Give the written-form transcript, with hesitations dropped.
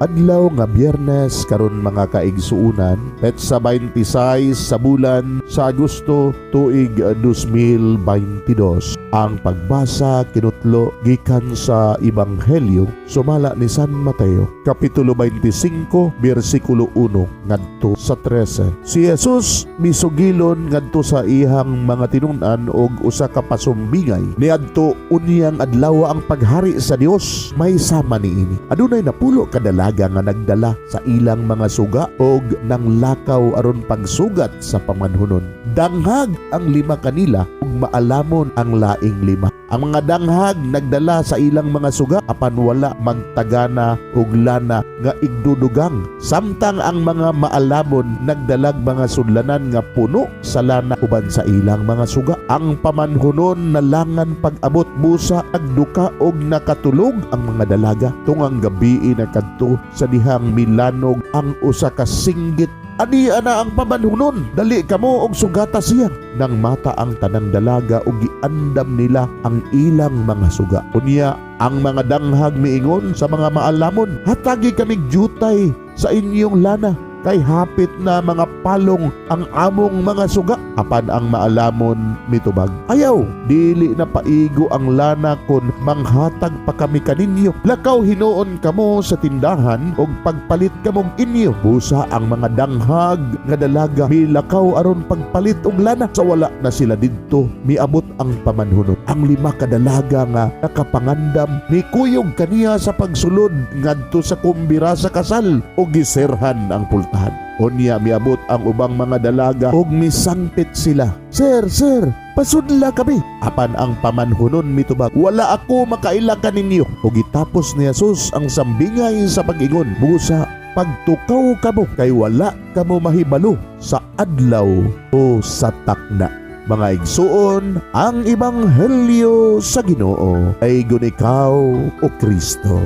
Adlaw nga Biyernes karon, mga kaigsuunan, petsa 26 sa bulan sa Agosto, tuig 2022. Ang pagbasa kinutlo gikan sa Ebanghelyo sumala ni San Mateo, kapitulo 25, bersikulo 1 ngadto sa 13. Si Jesus misugilon ngadto sa iyang mga tinun-an og usa ka pasumbingay. Niadto unyang adlaw, ang paghari sa Dios may sama niini. Adunay 10 ka dalaga nga nagdala sa ilang mga suga og nanglakaw aron pagsugat sa pamanhunon. Danghag ang lima kanila ug maalamon ang laing lima. Ang mga danghag nagdala sa ilang mga suga apan wala magtagana og lana nga igdudugang. Samtang ang mga maalamon nagdalag mga sudlanan nga puno sa lana uban sa ilang mga suga. Ang pamanhunon nalangan pag-abot, busa nagduka og nakatulog ang mga dalaga. Tungang gabii, nakadto sa dihang milanog ang usa ka singgit, "Ania na ang pamanhunon! Dali kamo og sugata siya." Nang mata ang tanang dalaga og giandam nila ang ilang mga suga. Unya, ang mga danghag miingon sa mga maalamon, "Hatagi kamig jutay sa inyong lana kay hapit na mga palong ang among mga suga." Apan ang maalamon mitubag, "Ayaw, dili na paigo ang lana kon manghatag pa kami kaninyo. Lakaw hinuon kamo sa tindahan og pagpalit kamog inyo." Busa ang mga danghag nga dalaga milakaw aron pagpalit og lana. Sa wala na sila didto, miabot ang pamanhunon. Ang lima ka dalaga nga nakapangandam mikuyog kaniya sa pagsulod ngadto sa kumbira sa kasal ug giserhan ang pultahan. Unya miabot ang ubang mga dalaga ug misangpit sila, "Sir, sir, pasudla kami." Apan ang pamanhunon mitubag, "Wala ako makaila kaninyo." Ug gitapos ni Jesus ang sambingay sa pag-ingon, "Busa pagtukaw kamo kay wala kamo mahibalo sa adlaw o sa takna." Mga igsuon, ang ebanghelyo sa Ginoo. Ay ikaw, o Kristo.